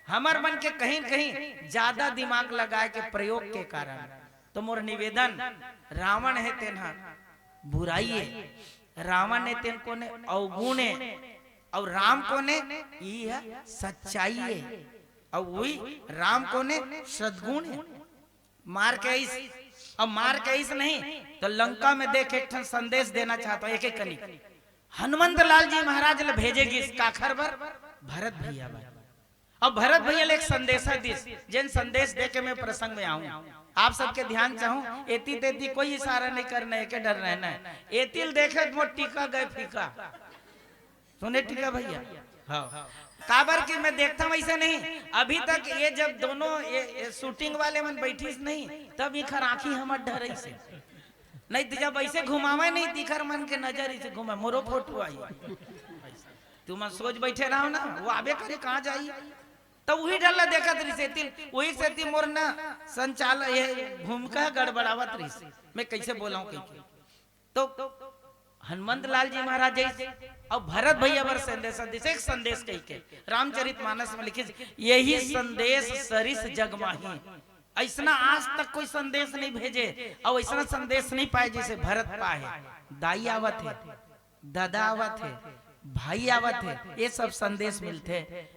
हमर मन के कहीं न कहीं ज्यादा दिमाग लगाए के प्रयोग के कारण। तो मोर निवेदन, रावण है तेन ह बुराई है, रावण है तेन कोने अवगुण है, और राम कोने ई है सच्चाई है, और वही राम कोने सद्गुण है। मार के आइस, अब मार के आइस नहीं तो लंका में देख एक ठन संदेश देना चाहता हूँ एक एक कनी। हनुमंत लाल जी महाराज ल भेजे गिस काखर बर? भरत भैया बर। अब भरत भैया ल एक संदेशा दिस, जेन संदेश दे के मैं प्रसंग में आऊं। आप सबके ध्यान चाहूं, एती तेती कोई इशारा नहीं करना है, के डर रहना है। एती ल देखे त मोर टीका गए फीका। सुने टीका भैया? हाँ। काबर कि मैं देखता हूँ ऐसे नहीं, अभी तक ये जब दोनों ये, ये शूटिंग वाले मन बैठिस नहीं, तब इखर आँखी हमर डरइस हे। नहीं तो जब ऐसे घुमावे नहीं, तिखर मन के नजर इसे घुमा, मोरो फोटो आई। तुमन सोच बैठे रहो ना, वो आबे करे, कहाँ जाई? तब वही डर ला देखत रहिस हे तिल, वही सेती मोर ना संचालन, ये भूमिका गड़बड़ावत रहिस, मैं कैसे बोलाऊं कह के। तो हनुमंत लाल जी महाराज जैसे, और भरत भैया बर संदेश, संदेश, एक संदेश कह के रामचरित मानस में लिखे, यही संदेश सरिस जग माही। ऐसना आज तक कोई संदेश नहीं भेजे और ऐसना संदेश नहीं पाए जैसे भरत पाए। दाई आवत है, दादा आवत है, भाई आवत है, ये सब संदेश मिलते,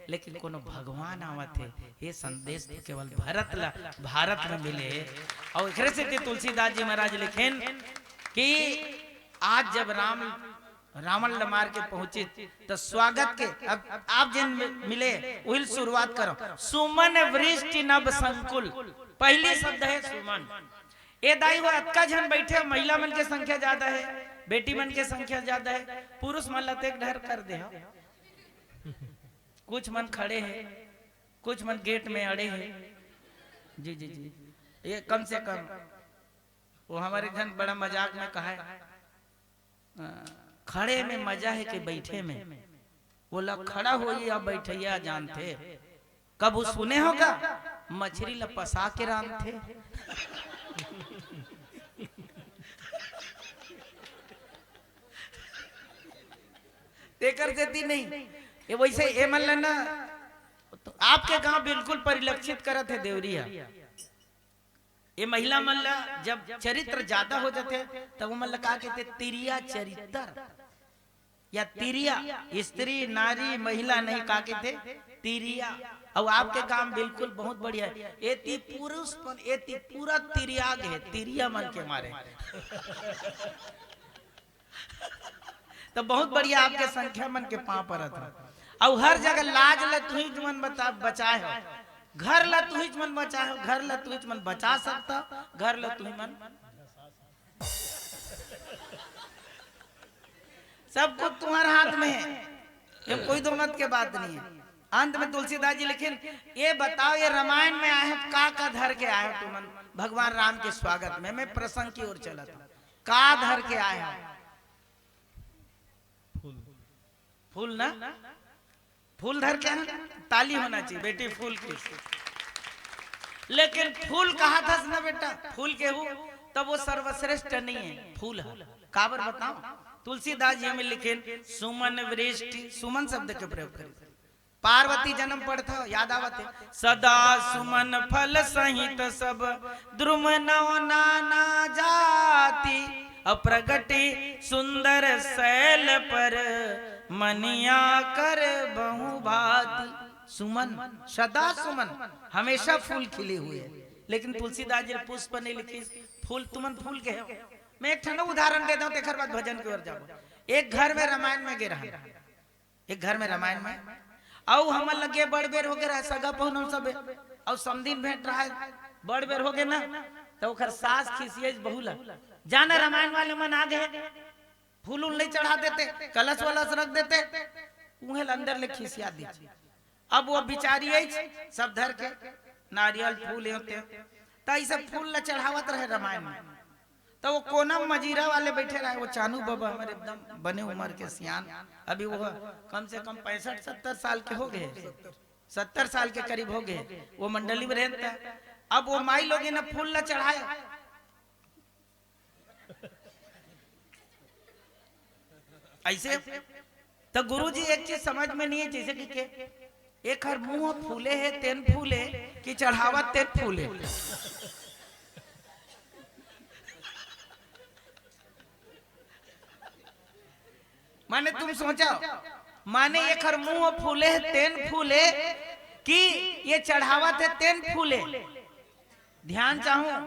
लेकिन कोनो भगवान आवत है, ये संदेश तो केवल भरत ला, भारत में मिले। और एकरे से कि तुलसीदास जी महाराज लिखेन कि आज जब राम रावण ल मार के पहुंचिस, त स्वागत के अब आप जेन मि-, मिले, उहिल शुरुआत करो। सुमन वृष्टि नभ संकुल, पहली शब्द है सुमन। ए दाई हो, अतका झन बैठे, महिला मन के संख्या ज्यादा है, बेटी मन के संख्या ज्यादा है, पुरुष मन ल तेक ढर कर दे हो। कुछ मन खड़े हैं, कुछ मन गेट में अड़े हैं। जी, जी, जी, ये कम से कम। वो हमारे एक झन बड़ा मजाक में कहा है, अ, "खड़े में मजा है कि बैठे में?" वो ला खड़ा होई या बैठैया जानथे। कभू सुने हो का? मछरी ला पसा के रांधथे। तेकर सेती नहीं, ये वैसे ए मन ला ना, तो आपके गांव बिल्कुल परिलक्षित करत है देवरिया। ये महिला मन ला जब चरित्र ज्यादा हो जाथे, तब वो मन ला का कहथे? तिरिया चरित्र या तिरिया। स्त्री, नारी, महिला नहीं, का कहथे? तिरिया। अउ आपके काम बिल्कुल बहुत बढ़िया है। एती पुरुष मन, एती पूरा तिरियाग है, तिरिया मन के मारे। तो बहुत बढ़िया, आपके संख्या मन के पांव परत हन। अउ हर जगह लाज ल तुहिच मन बता, बचाए हो, घर ल तुहिच मन बचाए हो, घर ल तुहिच मन बचा सकता, घर ल तुही मन, सब कुछ तुम्हारे हाथ में है, ये कोई दो मत के बात नहीं है। अंत में तुलसीदास जी लिखिन, ये बताओ, ये रामायण में आए हो, का का धर के आए हो तुमन भगवान राम के स्वागत में? मैं प्रसंग की ओर चला था, का धर के आए हो? फूल। फूल ना, फूल धर के आए हो, ताली होना चाहिए बेटी फूल की। लेकिन फूल कहा था ना बेटा, फूल के हूँ, तब वो सर्वश्रेष्ठ नहीं है, फूल है। काबर बताओ, तुलसीदास जी में लिखे, सुमन वृष्टि, सुमन शब्द के प्रयोग करें। पार्वती जन्म पड़ता, याद आवत है, सदा सुमन फल सहित सब, द्रुम नव नाना जाति, अप्रगटि सुंदर शैल पर, मनिया कर बहु भांति। सुमन, सदा सुमन, हमेशा फूल खिले हुए हैं। लेकिन तुलसीदास जी पुष्प नहीं लिखिस, फूल तुमन फूल के हो। मैं एक ठन उदाहरण दे दूं, तेकर बाद भजन की ओर जाबो। एक घर में रामायण में गे रहा, एक घर में रामायण में, अउ हमन लगे बड़ बेर हो गे रहा, सगा पहुना सब, अउ समदिन भेंट रहा, बड़ बेर हो गे ना, तो ओकर सास खिसियाइस बहू ला, जाना रामायण वाले मन आ गए, फूल उल नहीं चढ़ा देते, कलश वलश रख देते, उहे ल अंदर ले खिसिया दी। अब वो बिचारी आई, सब धर के नारियल फूल होते, त ई सब फूल ला चढ़ावत रहे रामायण में। त वो कोना मजीरा वाले बैठे रहे, वो चानू बाबा हमारे एकदम बने उम्र के सियान, अभी वो कम से कम पैंसठ सत्तर साल के हो गए, सत्तर साल के करीब हो गए, वो मंडली में रहता। अब वो माई लोग ने फूल ला चढ़ाए, ऐसे। तो गुरुजी एक चीज समझ में नहीं है, जैसे कि के, एक हर मुंह फूले है तेन फूले, कि चढ़ावत तेन फूले। माने तुम सोचा, माने एक हर मुंह फूले है तेन फूले, कि ये चढ़ावत है तेन फूले। ध्यान चाहूं,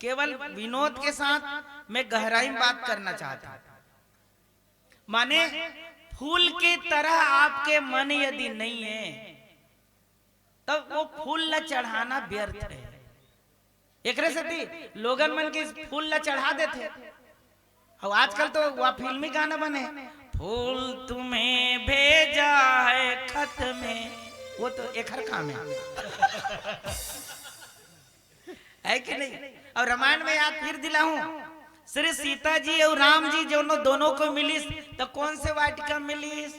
केवल विनोद के साथ मैं गहराई में बात करना चाहता हूं। माने फूल की तरह आपके मन यदि नहीं है, तब वो फूल ला चढ़ाना व्यर्थ है। एकरे सेती लोगन मन के फूल ला चढ़ा देथे। अउ आजकल तो वह फिल्मी गाना बने, फूल तुम्हें भेजा है खत में, वो तो एखर काम है। है कि नहीं? और रामायण में याद फिर दिलाऊं, श्री सीता जी और राम जी दोनों, दोनों को मिलिस, तो कौन से वाटिका मिलिस?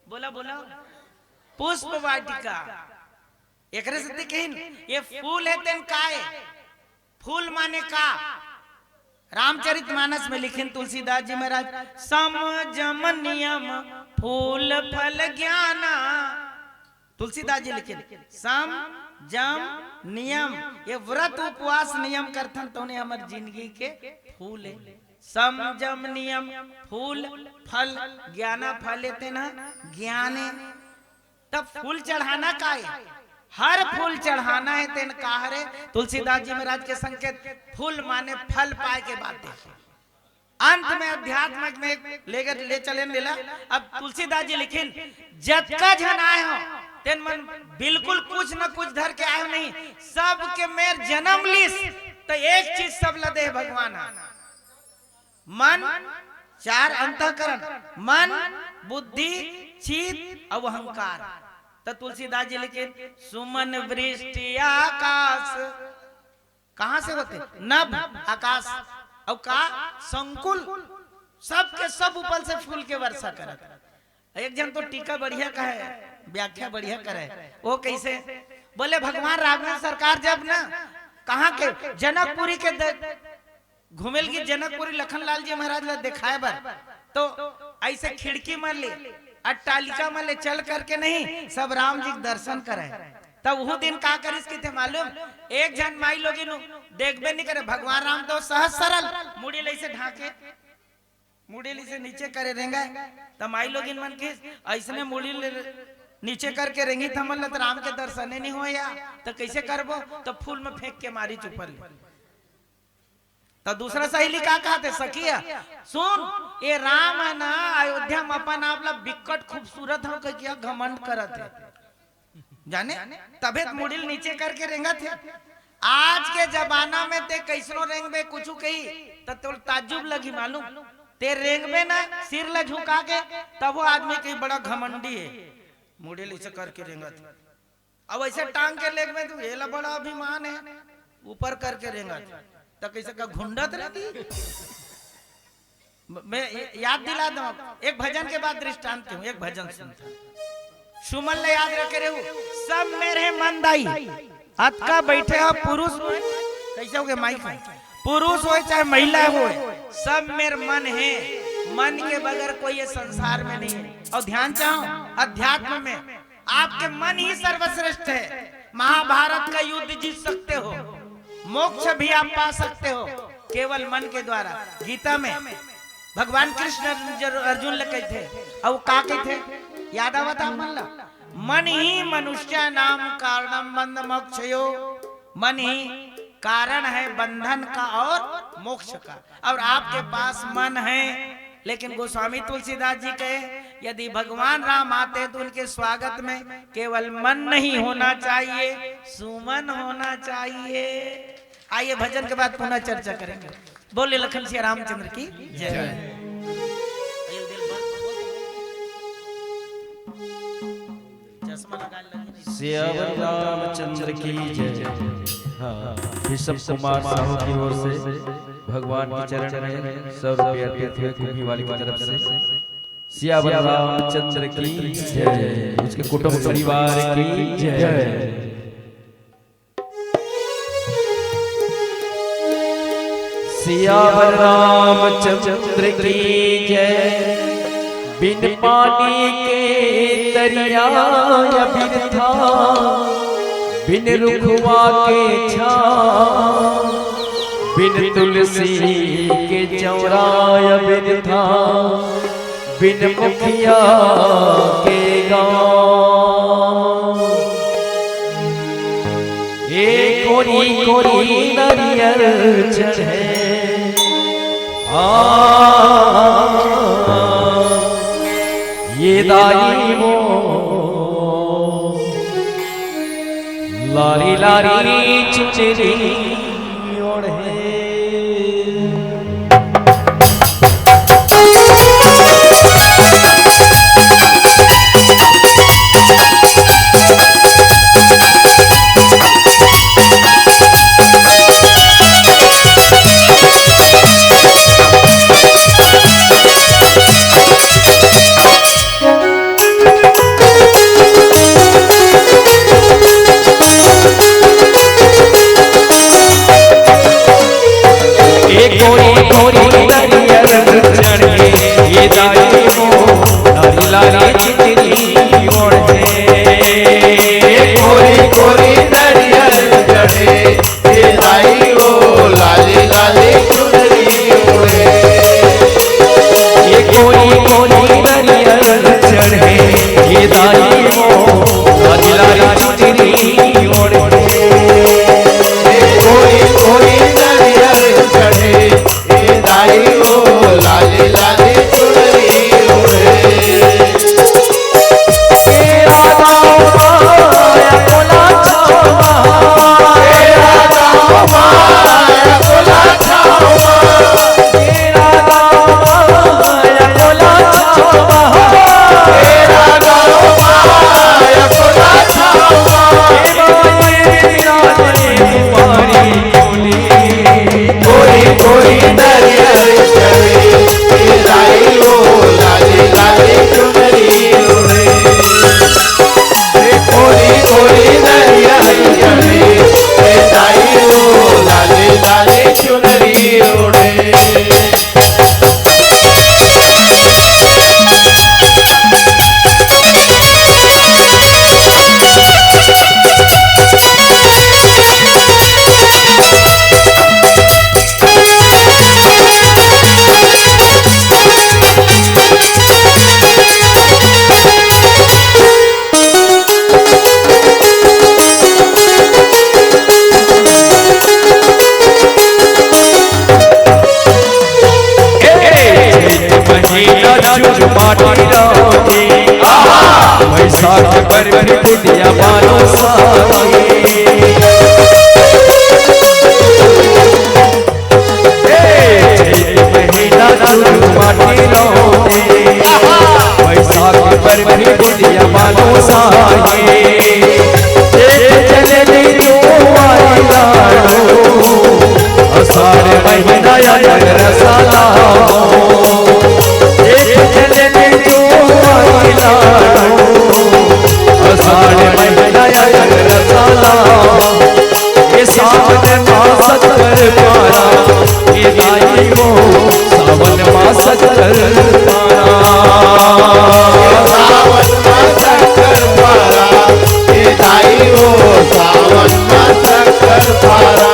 बोला, बोला, पुष्प वाटिका। एकरे सेती कहिन, ये फूल है तेन काय? फूल माने का? रामचरित मानस में लिखिन तुलसीदास जी महाराज, सम जम नियम फूल फल ज्ञाना। तुलसीदास जी लिखिन, सम जम नियम, ये व्रत उपवास नियम करथन, तौने हमर जिंदगी के फूल है। सम जम नियम फूल फल ज्ञाना, फल तेन ज्ञाने। तब फूल चढ़ाना का है? हर फूल चढ़ाना है, तेन का हरे? तुलसीदास जी महाराज के संकेत, फूल माने फल पाए के बात है। अंत में अध्यात्म में लेकर ले चलेन लेला। अब तुलसीदास जी लिखिन, जतका झन आए हो, तेन मन बिल्कुल कुछ न कुछ धर के आए हो नहीं, सबके मेर जनम लिस, त एक चीज सब ल दे भगवान ह, मन, चार अंतःकरण, मन, बुद्धि, चित अउ अहंकार। त तुलसीदास जी लिखिन, सुमन वृष्टि आकाश, कहाँ से होथे? नभ, आकाश। अउ का? संकुल। सबके सब ऊपर से फूल के वर्षा करत। एक झन तो टीका बढ़िया कहे, व्याख्या बढ़िया करे। वो कैसे? बोले, भगवान राघवेंद्र सरकार जब ना कहाँ के, जनकपुरी के द-, घूमेल गिस जनकपुरी लखन लाल जी महाराज ला देखाए बर, तो ऐसे खिड़की मन ले, अट्टालिका मन ले चल करके नहीं, सब राम जी के दर्शन करे। तब वो दिन का करिस किथे मालूम? एक झन माईलोगिन देखबे नहीं करे, भगवान राम तो सहज सरल, मुड़ी ले ऐसे ढांके, मुड़ी ले ऐसे नीचे करे रेंगे। त माईलोगिन मन किस ऐसने मुड़ी ले नीचे करके रेंगी, त हमन ल त राम के दर्शने नहीं होय या, त कैसे करबो? त फूल में फेंक के मारिस ऊपर ले। त दूसरा सहेली का कहथे, सखिया, सुन, ये राम है ना, अयोध्या में अपन आप ला बिकट खूबसूरत हो कहिके घमंड करत हे, जाने, तभे त मुड़ी ल नीचे करके रेंगत हे। आज के जमाना में ते कैसनो रेंगबे, कुछु कही, त तोर ताज्जुब लगही मालूम। ते रेंगबे ना सिर ला झुका के, तभो आदमी कही बड़ा घमंडी हे, मुड़ी ल ऐसे करके रेंगत हे। अब ऐसे टांग के लेग में तू, "एला बड़ा अभिमान है, ऊपर करके रेंगत।" त कैसे का घुंडत रहती? मैं याद दिला दूं, एक भजन के बाद दृष्टांत दूं, एक भजन सुनता। सुमन ले याद रखे रहू, सब मेर हे मन दाई, अतका बैठे हो पुरुष, कैसे हो गए माइक में? पुरुष होय चाहे महिला होय, सब मेर मन हे, मन के बगैर कोई ये संसार में नहीं है। और ध्यान चाहो, अध्यात्म में आपके मन ही सर्वश्रेष्ठ है। महाभारत का युद्ध जीत सकते हो, मोक्ष भी आप पा सकते हो केवल मन के द्वारा। गीता में भगवान कृष्ण अर्जुन, अर्जुन ल कहिथे, अउ का कहिथे, याद आवत आप मन ला? मन ही मनुष्य नाम कारणम बंध मोक्ष यो। मन ही कारण है बंधन का और मोक्ष का। और आपके पास मन है, लेकिन गोस्वामी तुलसीदास जी कहे, यदि भगवान राम आते तो उनके स्वागत में केवल मन नहीं होना चाहिए, सुमन होना चाहिए। आइए, भजन के बाद पुनः चर्चा करेंगे। बोले लखन सिया रामचंद्र की जय। चश्मा लगा ले। सियावर रामचंद्र की जय। हाँ, ऋषभ कुमार साहू की ओर से भगवान के चरण में सौ रुपये अर्पित हुए कुंभी वाली की तरफ से। सियावर रामचंद्र की जय, उसके कुटुंब परिवार की जय। सियावर रामचंद्र की जय। बिन पानी के दरिया बिरथा, बिन रुखवा के छाँव, बिन तुलसी के चौरा बिरथा, बिन मुखिया के गाँव। ए कोरी कोरी नरियर चढ़े। आ, ये दाई वो लारी लारी चुनरी ओढ़े। बरफी बुंदिया बालूसाही। ए, जेठ महीना चुरू माटी रौंदे, बैसाख बरफी बुंदिया बालूसाही। जेठ चलनी जुआई लाडो, आषाढ़ महीना आयल रसलाओ। जेठ चलनी जुआई लाडो, आषाढ़ महीना आयल रसलाओ। ए सावन मा सत्तर पारा, ए दाई हो, सावन मा सत्तर पारा। सावन मा सत्तर पारा, ए दाई हो, सावन मा सत्तर पारा।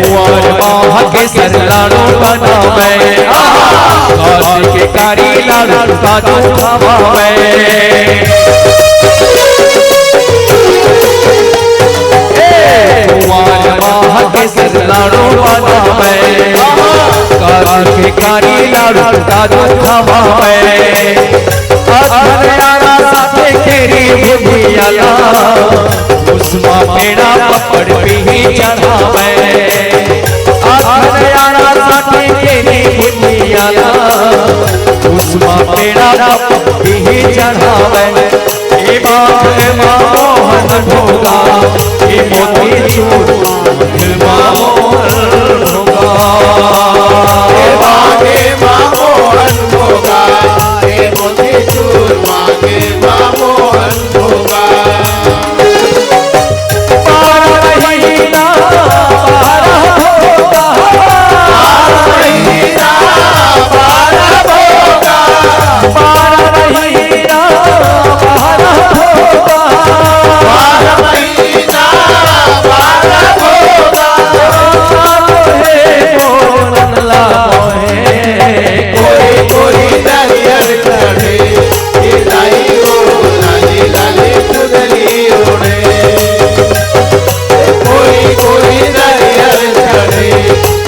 कुंवर माह के सर लाडो बनावे, आहा, काजू के कारी लाडू काजू खवावे। ए, कुंवर माह के सर लाडो बनावे, आहा, काजू के कारी लाडू काजू खवावे। अधर आरा साथे केरी बुंदिया ला, उस्मा पेड़ा पापड़ पीही चढ़ावे। अधर आरा साथे केरी बुंदिया ला, उस्मा पेड़ा पापड़ पीही चढ़ावे। ए बाग मा मोहन भोगा, ए मोतीचूर बाग मा मोहन भोगा। ए बाग मा मोहन भोगा, ए मोतीचूर बाग मा मोहन भोगा। बारह महीना, बारह भोगा। बारह महीना, बारह भोगा। बारह महीना, बारह भोगा। बारह महीना, बारह भोगा। हे मोहन ला मोहे। कोरी कोरी नरियर चढ़े, ए दाई ओ लाली लाली चुनरी ओढ़े। कोरी कोरी नरियर चढ़े,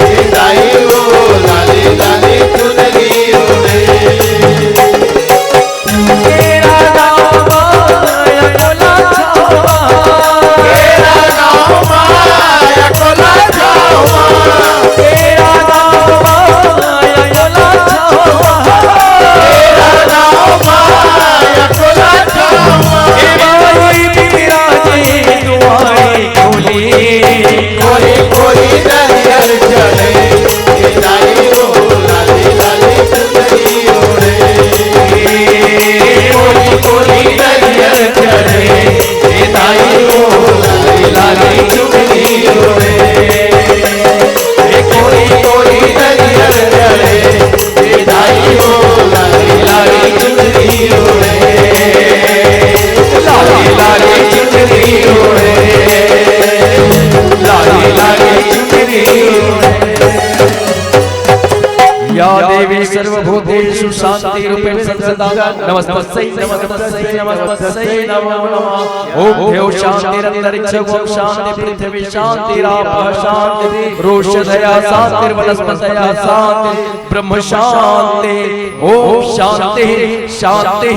ए दाई ओ लाली लाली चुनरी ओढ़े। तेरा गाँव माया कोला छावा। तेरा गाँव माया कोला छावा। तेरा गाँव माया कोला छावा। तेरा गाँव माया कोला छावा। ए बाई बिराजे दुआरे खोली। कोरी कोरी नरियर चढ़े, ए दाई ओ लाली लाली चुनरी ओढ़े। कोरी कोरी नरियर चढ़े, ए दाई ओ लाली लाली चुनरी ओढ़े। ए कोरी कोरी नरियर चढ़े, ए दाई ओ लाली लाली चुनरी ओढ़े। लाली लाली चुनरी ओढ़े। लाली लाली चुनरी ओढ़े। या देवी सर्वभूतेषु शांतिरूपेण संस्थिता नमस्तस्यै नमस्तस्यै नमस्तस्यै नमो नमः। ओम द्यौः शांतिरंतरिक्षं ओम शांति पृथिवी शांतिरापः शांति रुषधयः शांतिर्वनस्पतयः शांति ब्रह्म शांति। ओम शांति शांति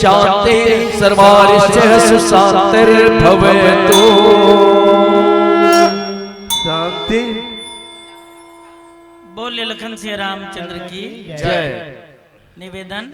शांति सर्वारिष्ट सुशांतिर्भवतु। लखन सिया रामचंद्र की जय। निवेदन,